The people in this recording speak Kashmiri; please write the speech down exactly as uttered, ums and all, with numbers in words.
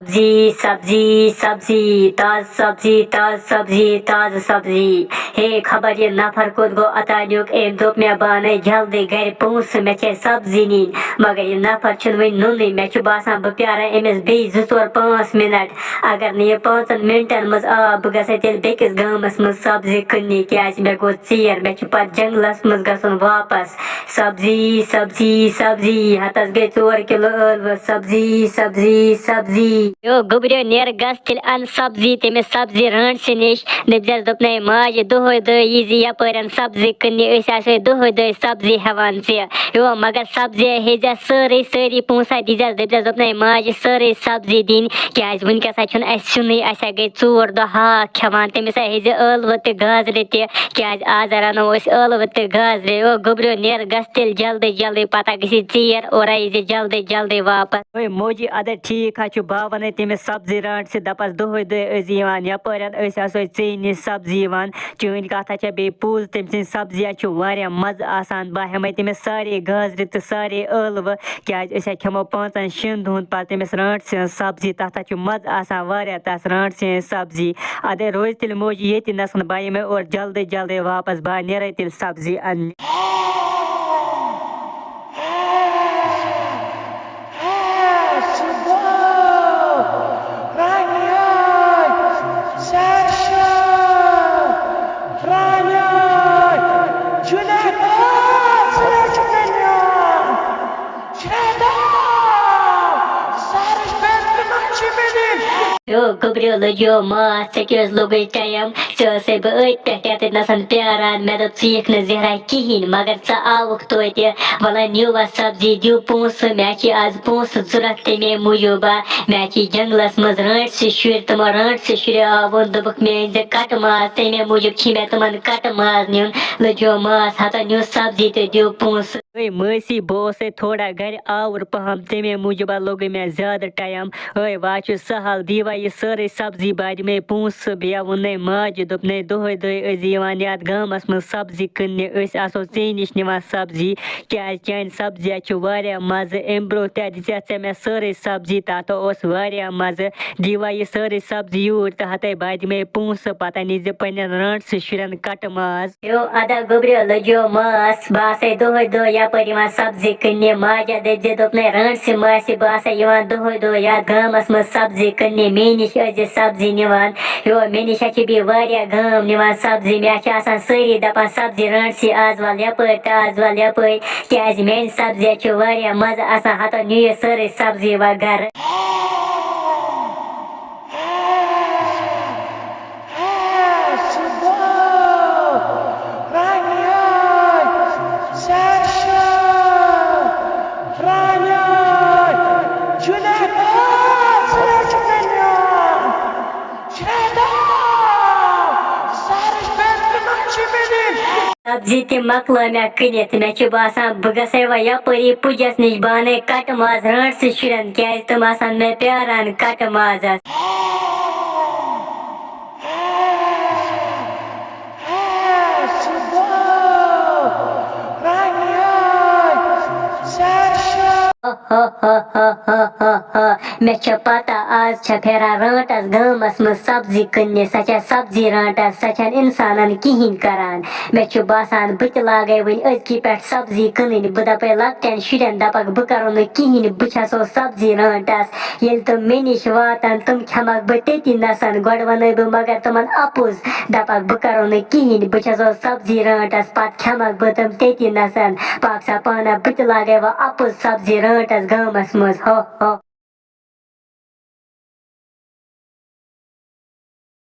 سبزی، سبزی، سبزی، تازٕ سبزی، تازٕ سبزی، تازٕ سبزی۔ ہے، خبر یہِ نفر کوٚت گوٚو اوتانیُک؟ أمۍ دوٚپ مےٚ، بہٕ اَنَے جلدی گَرِ پونٛسہٕ، مےٚ چھےٚ سبزی نِنۍ۔ مگر یہِ نفر چھُنہٕ وٕنہِ نوٚنُے۔ مےٚ چھُ باسان، بہٕ پیٛارَے أمِس بیٚیہِ زٕ ژور پانٛژھ مِنَٹ۔ اگر نہٕ یہِ پانٛژَن مِنٹَن منٛز آو، بہٕ گژھَے تیٚلہِ بیٚکِس گامَس منٛز سبزی کٕننہِ، کیٛازِ مےٚ گوٚو ژیر، مےٚ چھُ پَتہٕ جنٛگلَس منٛز گژھُن واپَس۔ سبزی، سبزی، سبزی، ہتس گٔے ژور کِلوٗ ٲلوٕ۔ سبزی، سبزی، سبزی۔ یو گوٚبریو، نیر گژھ تیٚلہِ اَن سبزی تٔمِس سبزی رٲنٛٹسہِ نِش۔ دٔپزٮ۪س، دوٚپنَے، ماجہِ، دۄہَے دۄہَے یی زِ یَپٲرۍ سبزی کٕننہِ، أسۍ آسو دۄہَے دۄہَے سبزی ہٮ۪وان ژےٚ۔ یو، مگر سبزی ہیٚزٮ۪س سٲرٕے، سٲری پونٛسہٕ دیٖزٮ۪س۔ دٔپزٮ۪س، دوٚپنَے، ماجہِ، سٲرٕے سبزی دِنۍ، کیٛازِ وٕنکٮ۪س ہا چھُنہٕ اَسہِ سیُنٕے، اَسہِ ہا گٔے ژور دۄہ ہاکھ کھٮ۪وان۔ تٔمِس ہا ہیٚزِ ٲلوٕ تہِ گازرِ تہِ، کیٛازِ آز رَنو أسۍ ٲلوٕ تہٕ گازرِ۔ او گوٚبریو، نیر گژھ تیٚلہِ جلدی جلدی، پتہ گژھِ ژیر، اورَے ییٖزِ جلدی جلدی واپس۔ اوے موجی، اَدٕ ٹھیٖک حظ چھُ، بہٕ وَنَے تٔمِس سبزی رانٛٹسہِ، دَپَس، دۄہَے دۄہَے ٲسۍ زِ یِوان یَپٲرۍ، أسۍ آسو ژے نِش سبزی یِوان۔ چٲنۍ کَتھ ہا چھےٚ بیٚیہِ پوٚز، تٔمۍ سٕنٛز سبزی ہا چھُ واریاہ مَزٕ آسان۔ بہٕ ہٮ۪مَے تٔمِس سارے گازرِ تہٕ سارے ٲلوٕ، کیٛازِ أسۍ ہا کھٮ۪مو پانٛژَن شٮ۪ن دۄہَن پَتہٕ تٔمِس رانٛٹسہِ ہٕنٛز سبزی، تَتھ ہا چھُ مَزٕ آسان واریاہ، تَتھ رانٛٹسہِ ہٕنٛز سبزی۔ اَدَے روزِ تیٚلہِ موجی ییٚتی نَسَن، بہٕ یِمَے اورٕ جلدی جلدی واپَس، بہٕ نیرَے تیٚلہِ سبزی اَننہِ۔ یو گوٚبریو، لٔجیو ماس، ژےٚ کیٛاہ حظ لوٚگُے ٹایم؟ ژےٚ ٲسَے بہٕ أتھۍ پٮ۪ٹھ یَتَتھ نَسَن پیٛاران۔ مےٚ دوٚپ، ژٕ یِکھ نہٕ زِہرا کِہیٖنۍ، مگر ژٕ آوُکھ توتہِ۔ وَلَے نِیِو وۄنۍ سبزی، دِیِو پونٛسہٕ، مےٚ چھِ آز پونٛسہٕ ضوٚرَتھ، تَمے موٗجوٗب آ، مےٚ چھِ جنٛگلَس منٛز رٲنٛٹسہِ شُرۍ، تِمو رٲنٛٹسہِ شُریو آو ووٚن، دوٚپُکھ، مےٚ أنۍ زِ کَٹہٕ ماز، تَمے موٗجوٗب چھِ مےٚ تِمَن کَٹہٕ ماز نیُن۔ لٔجیو ماس، ہَتہ نِیِو سبزی تہٕ دِیِو پونٛسہٕ۔ ہے مٲسی، بہٕ اوسَے تھوڑا گَرِ آوُر پَہَم، تَمے موٗجوٗب ہا لوٚگُے مےٚ زیادٕ ٹایم۔ ہے، وۄنۍ چھُ سہل، دی وۄنۍ یہِ سٲرٕے سبزی، بہٕ دِمَے پونٛسہٕ۔ بیٚیہِ ووٚنُے ماجہِ، دوٚپنَے، دۄہَے دۄہَے ٲسۍ زِ یِوان یَتھ گامَس منٛز سبزی کٕننہِ، أسۍ آسو ژے نِش نِوان سبزی، کیٛازِ چانہِ سبزی ہا چھِ واریاہ مَزٕ۔ اَمہِ برٛونٛہہ تہِ ہا دِژیتھ ژےٚ مےٚ سٲرٕے سبزی، تَتھ اوس واریاہ مَزٕ۔ دی وۄنۍ یہِ سٲرٕے سبزی یوٗرۍ تہٕ ہَتَے بہٕ دِمَے پونٛسہٕ، پَتہٕ نیٖزِ پنٛنٮ۪ن رانٛٹسہِ شُرٮ۪ن کَٹہٕ ماز۔ یو ادا گوٚبریو، لٔجیو ماس، بہٕ آسَے دۄہَے دۄہَے یَپٲرۍ یِوان سبزی کٕننہِ۔ ماجہِ دٔپۍ زِ، دوٚپنَے، رانٛٹسہِ ماسہِ، بہٕ آسَے یِوان دۄہَے دۄہَے یَتھ گامَس منٛز سبزی کٕننہِ، مے نِش ٲسۍ زِ سبزی نِوان۔ یو، مے نِش ہا چھِ بیٚیہِ واریاہ گام نِوان سبزی، مےٚ چھِ آسان سٲری دَپان، سبزی رانٛٹسہِ، آز وَل یَپٲرۍ تہٕ آز وَل یَپٲرۍ، کیٛازِ میٛانہِ سبزی چھِ واریاہ مَزٕ آسان، ہَتو نِیِو سٲرٕے سبزی وۄنۍ گَرٕ۔ سبزی تہِ مۄکلٲو مےٚ کٕنِتھ۔ مےٚ چھُ باسان، بہٕ گژھے وۄنۍ یَپٲری پُجَس نِش، بہٕ اَنَے کَٹہٕ ماز رانٛٹسہِ شُرٮ۪ن، کیٛازِ تِم آسَن مےٚ پیٛاران کَٹہٕ مازَس۔ مےٚ چھےٚ پتہ، آز چھےٚ پھیران رانٛٹس گامس منٛز سبزی کٕننہِ۔ سۄ چھےٚ سبزی رانٛٹس، سۄ چھَنہٕ اِنسانن کِہیٖنۍ کران۔ مےٚ چھُ باسان، بہٕ تہِ لاگے وۄنۍ أزکی پٮ۪ٹھ سبزی کٕنٕنۍ۔ بہٕ دپے لۄکٹٮ۪ن شُرٮ۪ن، دپکھ، بہٕ کرو نہٕ کِہیٖنۍ، بہٕ چھسو سبزی رانٛٹس۔ ییٚلہِ تِم مےٚ نِش واتن، تِم کھٮ۪مکھ بہٕ تٔتی نسن۔ گۄڈٕ ونے بہٕ مگر تِمن اپُز، دپکھ، بہٕ کرو نہٕ کِہیٖنۍ، بہٕ چھسو سبزی رانٛٹس، پتہٕ کھٮ۪مکھ بہٕ تِم تٔتی نسن۔ پاک سا پانہ، بہٕ تہِ لاگے وۄنۍ اپُز سبزی رانٛٹس گامس منٛز۔ ہو ہو۔